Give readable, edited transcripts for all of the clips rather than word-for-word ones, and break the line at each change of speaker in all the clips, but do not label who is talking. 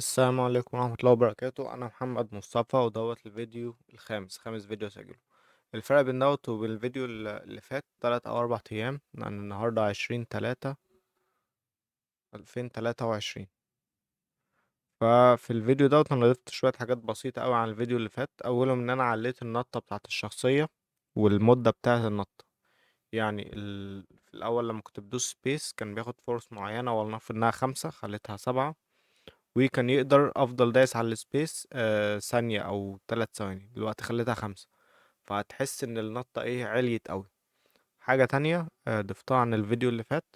السلام عليكم ورحمة الله وبركاته. أنا محمد مصطفى، ودوت الفيديو الخامس، خامس فيديو أسجله. الفرق بين دوت وبين الفيديو اللي فات 3 أو 4 أيام، لأن النهاردة 20/3/2023. ففي الفيديو دوت أنا ضفت شوية حاجات بسيطة أوي عن الفيديو اللي فات. أولهم إن أنا عليت النطة بتاعت الشخصية والمدة بتاعت النطة. في الأول لما كنت بدوس space كان بياخد force معينة، ولنفرض إنها 5 خليتها 7، وكان يقدر أفضل دايس على ال space، ثانية أو 3 ثواني. دلوقتي خليتها 5، فهتحس إن النطة عليت أوي. حاجة تانية، ضفتها عن الفيديو اللي فات،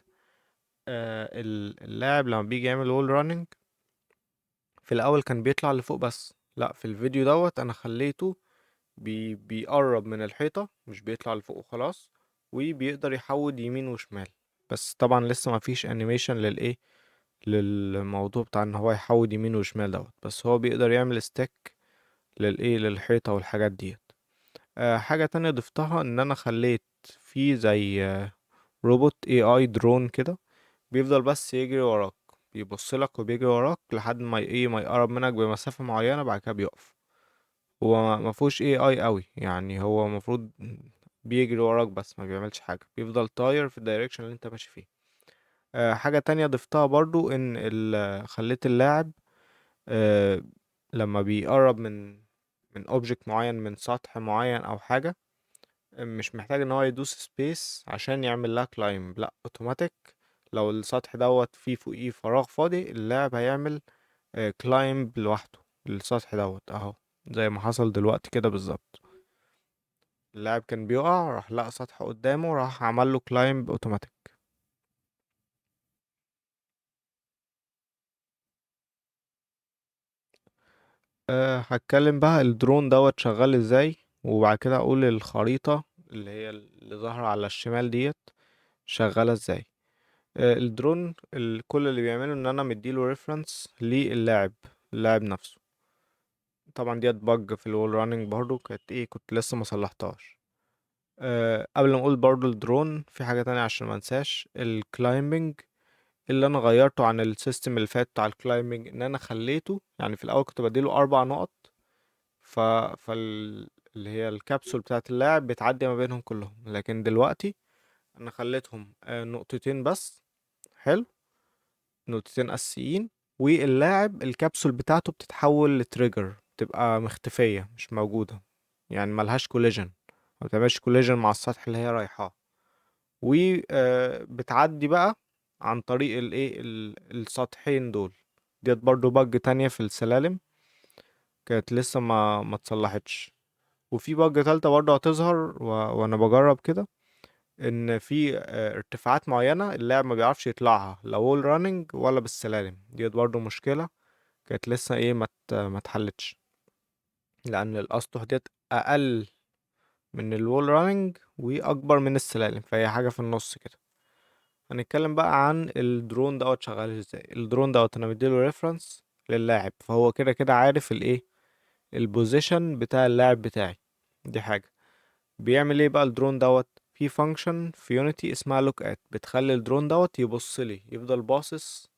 اللاعب لما بيجي يعمل wall running في الأول كان بيطلع لفوق بس، لا في الفيديو دوت أنا خليته بيقرب من الحيطة، مش بيطلع لفوق وخلاص، وبيقدر يحود يمين وشمال. بس طبعا لسه ما فيش animation للموضوع بتاع ان هو يحود يمين وشمال دوت، بس هو بيقدر يعمل stick للحيطة والحاجات ديت. حاجة تانية ضفتها ان انا خليت في زي، روبوت اي اي درون كده، بيفضل بس يجري وراك، بيبص لك وبيجري وراك لحد ما يقرب منك بمسافة معينة، بعد كده بيقف. هو ما فيهوش اي اي قوي، هو المفروض بيجري وراك بس ما بيعملش حاجة، بيفضل طاير في ال direction اللي انت ماشي فيه. حاجة تانية ضفتها برضو ان خليت اللاعب، لما بيقرب من object معين، من سطح معين او حاجة، مش محتاج ان هو يدوس space عشان يعمل لها climb، لا اوتوماتيك لو السطح دوت فيه فوقيه فراغ فاضي اللاعب هيعمل، climb لوحده للسطح دوت اهو، زي ما حصل دلوقتي كده بالظبط. اللاعب كان بيقع، راح لقى سطح قدامه، راح عمل له climb اوتوماتيك. هتكلم بقى الدرون دوت شغال ازاي، وبعد كده اقول الخريطة اللي هي اللي ظاهرة على الشمال ديت شغالة ازاي. الدرون كل اللي بيعمله ان انا مديله reference للاعب، اللاعب نفسه. طبعا ديت bug في ال wall running برضو، كانت ايه، كنت لسه ما صلحتهاش. قبل ما اقول برضو الدرون في حاجة تانية عشان ما انساش، ال climbing اللي انا غيرته عن ال system اللي فات بتاع ال climbing، ان انا خليته، في الاول كنت بديله 4 نقط، اللي هي الكبسول بتاعت اللاعب بتعدي ما بينهم كلهم، لكن دلوقتي انا خليتهم، نقطتين بس. حلو، نقطتين اساسيين، واللاعب الكبسول بتاعته بتتحول ل trigger، بتبقى مختفية مش موجودة، يعني ملهاش collision، ما بتعملش collision مع السطح اللي هي رايحاه، و، بتعدي بقى عن طريق السطحين دول. ديت برضو bug تانية في السلالم كانت لسه ما اتصلحتش. وفي bug تالتة برضو هتظهر وانا بجرب كده، ان في، ارتفاعات معينة اللاعب ما بيعرفش يطلعها، لا wall running ولا بالسلالم. ديت برضو مشكلة كانت لسه ما اتحلتش، لان الاسطح ديت اقل من ال wall running واكبر من السلالم، فهي حاجة في النص كده. هنتكلم بقى عن الدرون دوت شغال ازاي. الدرون دوت انا مديله reference للاعب، فهو كده كده عارف ال position بتاع اللاعب بتاعي. دي حاجة. بيعمل ايه بقى الدرون دوت؟ في function في يونيتي اسمها look at، بتخلي الدرون دوت يبص لي، يفضل باصص،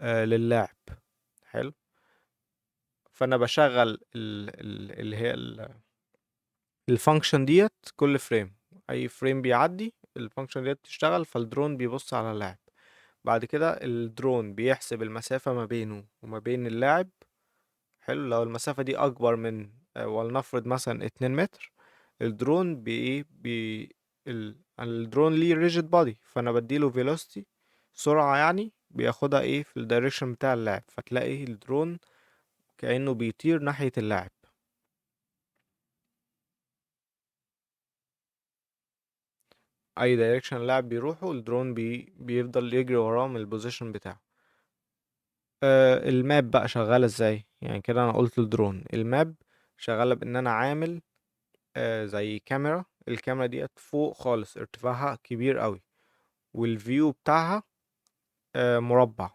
للاعب. حلو، فانا بشغل اللي هي ال function ديت كل frame، اي frame بيعدي ال function ديت بتشتغل، فالدرون بيبص على اللاعب. بعد كده الدرون بيحسب المسافة ما بينه وما بين اللاعب. حلو، لو المسافة دي أكبر من، ولنفرض مثلا 2 متر، الدرون بي، بي، الدرون ليه rigid body، فأنا بديله velocity، سرعة بياخدها في ال direction بتاع اللاعب، فتلاقي الدرون كأنه بيطير ناحية اللاعب. أي direction اللاعب بيروحه الدرون بيفضل يجري وراه من ال position بتاعه. ال map بقى شغالة ازاي؟ كده انا قلت الدرون. ال map شغالة بان انا عامل، زي كاميرا، الكاميرا ديت فوق خالص ارتفاعها كبير قوي، وال view بتاعها، مربع،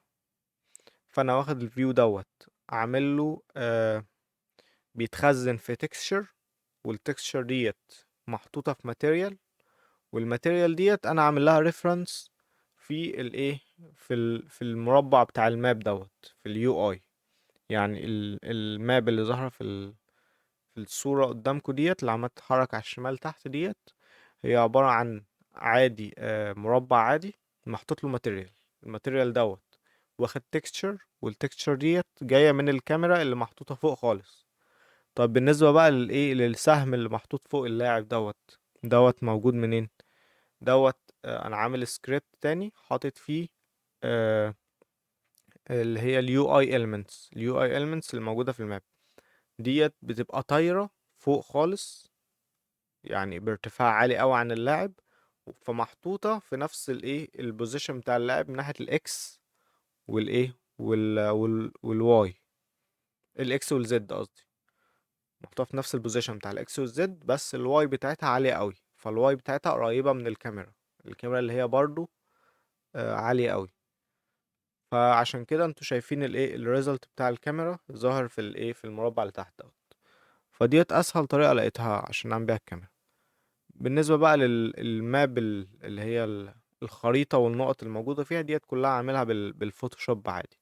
فانا واخد ال view دوت عامل له، بيتخزن في texture، وال texture ديت محطوطة في material، وال material ديت انا عامل لها reference في الايه، في في المربع بتاع ال map دوت في ال UI. يعني ال map اللي ظاهرة في الصورة قدامكم ديت اللي عمالة تتحرك على الشمال تحت ديت، هي عبارة عن عادي، مربع عادي محطوط له material. ال material دوت واخد texture، وال texture ديت جاية من الكاميرا اللي محطوطة فوق خالص. طب بالنسبة بقى للسهم اللي محطوط فوق اللاعب دوت موجود منين؟ دوت، انا عامل سكريبت تاني حاطط فيه، اللي هي ال UI elements. ال UI elements اللي موجودة في ال map ديت بتبقى طايرة فوق خالص، يعني بارتفاع عالي قوي عن اللاعب، فمحطوطة في نفس ال position بتاع اللاعب من ناحية ال X والايه وال Y، ال X وال Z قصدي، محطوطة في نفس ال position بتاع ال X وال Z، بس ال Y بتاعتها عالية قوي، فال Y بتاعتها قريبة من الكاميرا، الكاميرا اللي هي برضو، عالية قوي. فعشان كده انتوا شايفين ال result بتاع الكاميرا ظاهر في في المربع اللي تحت دوت. فديت اسهل طريقة لقيتها عشان اعمل بيها الكاميرا. بالنسبة بقى لل map اللي هي الخريطة والنقط الموجودة فيها ديت كلها عاملها بالفوتوشوب عادي.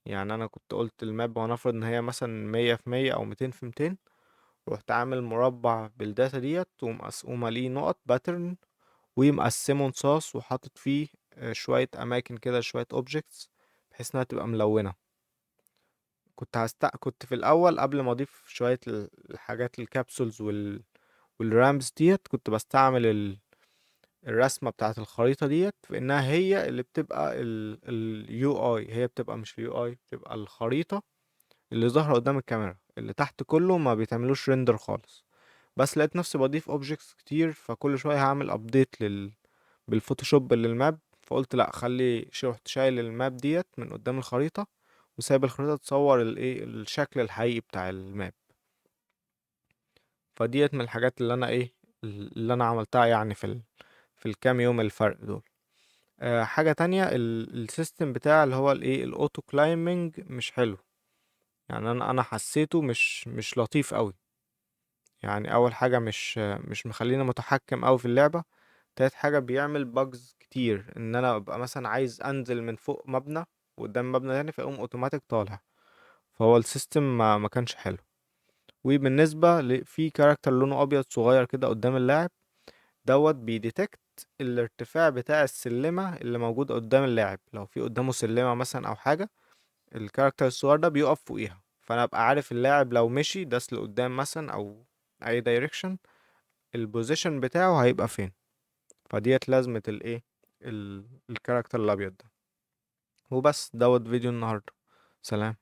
يعني انا كنت قلت ال map ونفرض ان هي مثلا 100 في 100 او 200 في 200، رحت عامل مربع بال data ديت وماليه نقط pattern ومقسمه نصاص وحاطط فيه، شوية أماكن كده، شوية objects بحيث إنها تبقى ملونة. كنت في الأول قبل ما أضيف شوية الحاجات ال capsules وال ramps ديت، كنت بستعمل الرسمة بتاعت الخريطة ديت في إنها هي اللي بتبقى ال UI، هي بتبقى مش ال UI، بتبقى الخريطة اللي ظاهرة قدام الكاميرا، اللي تحت كله ما بيتعملوش render خالص. بس لقيت نفسي بضيف objects كتير، فكل شوية هعمل update بالفوتوشوب لل map، فقلت لا خلي رحت شايل ال map ديت من قدام الخريطة وسايب الخريطة تصور الشكل الحقيقي بتاع ال map. فديت من الحاجات اللي انا اللي انا عملتها يعني في الكام يوم الفرق دول. حاجة تانية، ال system بتاع اللي هو ال auto climbing مش حلو. يعني انا حسيته مش لطيف قوي. يعني اول حاجة مش مخليني متحكم قوي في اللعبة. تالت حاجة بيعمل bugs كتير، ان انا ابقى مثلا عايز انزل من فوق مبنى وقدام مبنى تاني فيقوم اوتوماتيك طالع، فهو ال system ما كانش حلو. وبالنسبة في character لونه ابيض صغير كده قدام اللاعب دوت، بي detect الارتفاع بتاع السلمة اللي موجود قدام اللاعب. لو في قدامه سلمة مثلا او حاجة، ال character الصغير ده بيقف فوقيها، فانا ابقى عارف اللاعب لو مشي داس لقدام مثلا او اي direction ال position بتاعه هيبقى فين. فديت لازمة ال character الابيض ده. وبس دوت فيديو النهاردة. سلام.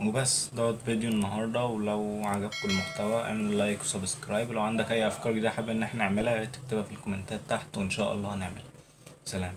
وبس دوت فيديو النهاردة، ولو عجبكم المحتوى اعملوا like و subscribe، ولو عندك اي افكار جديدة حابب ان احنا نعملها يا ريت تكتبها في الكومنتات تحت وان شاء الله هنعملها. سلام.